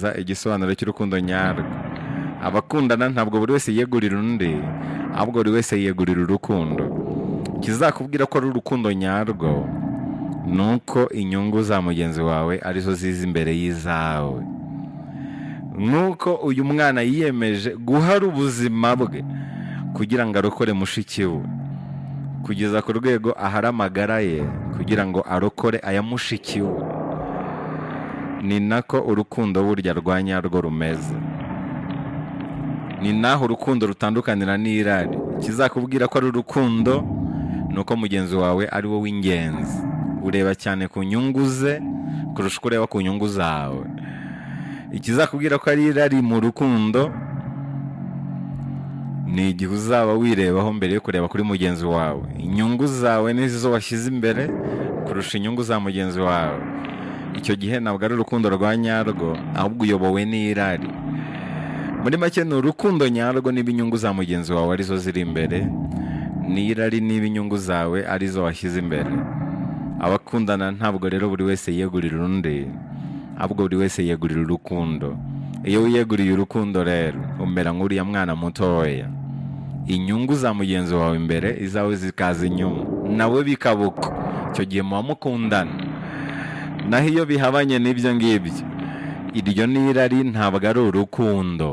Igisobanuro cy'urukundo nyarwo: abakundana ntabwo buri wese yiyegurira undi, ahubwo buri wese yiyegurira urukundo. Ikizakubwira ko ari urukundo nyarwo ni uko inyungu za mugenzi wawe arizo ziza imbere y'izawe. Nk'uko uyu mwana yiyemeje guhara ubuzima bwe kugira ngo arokore mushiki we, kugeza ku rwego ahara amagara ye kugira ngo arokore aya mushiki we, ni nako urukundo burya rwa nyarwo rumeze. Ni naho urukundo rutandukanira n'irari. Ikizakubwira ko ari urukundo ni uko mugenzi wawe ari wo w'ingenzi, ureba cyane ku nyungu ze kurusha uko ureba ku nyungu zawe. Ikizakubwira ko ari irari mu rukundo ni igihe uzaba wirebaho mbere yo kureba kuri mugenzi wawe. Inyungu zawe nizo washyize imbere kurusha inyungu za mugenzi wawe. Icyo gihe ntabwo ari urukundo rwa nyarwo, ahubwo uyobowe n'irari. Muri make, ni urukundo nyarwo niba inyungu za mugenzi wawe arizo ziri imbere, n'irari niba inyungu zawe arizo washyize imbere. Abakundana ntabwo rero buri wese yiyegurira undi, ahubwo buri wese yiyegurira urukundo. Iyo wiyeguriye urukundo rero, umera nk'uriya mwana mutoya: inyungu za mugenzi wawe imbere, izawe zikaza inyuma, nawe bikaba uko. Icyo gihe muba mukundana. Naho iyo bihabanye n'ibyo ngibyo, iryo ni irari, ntabwo ari urukundo.